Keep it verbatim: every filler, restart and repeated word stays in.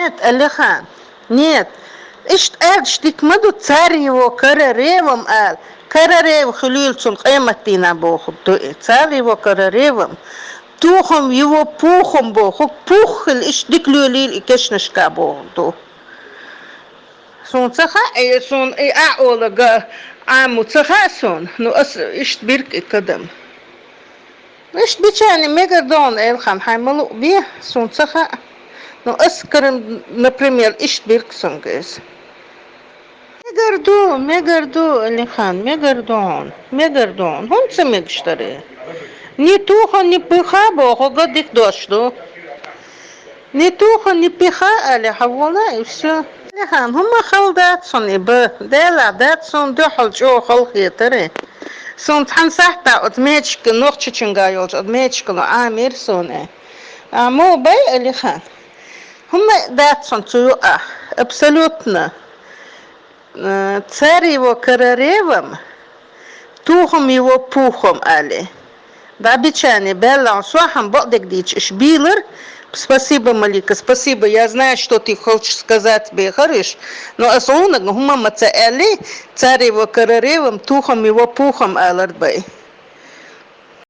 Нет, Алихан, нет. Иштта аьлча дика ма ду, цар его королевам аьлла. Королева хуьлийла цунна къематдийнахь бохург ду и. Цар его королевам. Тухом его пухом бохург, пух хила иштта дика лелийла и кешнашка бохург ду. Суна ца хаьа, э, суна и Ӏа олага Ӏамо ца хаьа суна. Ну, ас иштта бирг и кадам. Иштта бичани мегар дона, Элхан, хьайн ма луъ бе, суна ца хаьа. Ну, ас каран, например, иштта бирг сунга иза. Мегар ду, мегар ду, Элхан, мегар дона, мегар дона. ХӀунда ца мегаш даре? Не туха, не пыха бохург дика дош ду. Не туха, не пыха аьле, хьавола и всё. Элхан, хӀума хала дац хьуна и ба. Делахь дац хьуна дуьхьал чӀогӀа хала хетар. Суна цхьан сахьтахь оцу мечка, Нохчийчуьнга йолчу оцу мечкано Ӏамийра суна. А, мо бай, Элхан. ХӀума дац хьуна цу юкъахь. Абсолютно. Э, цар его королевам, тухом его пухом аьле. ДӀабичани баьлла, сохьам бакъдерг дийцича, уьш бийлар. Спасибо, Малика, спасибо. Я знаю, что ты хочешь сказать, бехар уьш. Но ас хьуна хӀума ма ца аьлли, цар его королевам, тухом его пухом алар бай.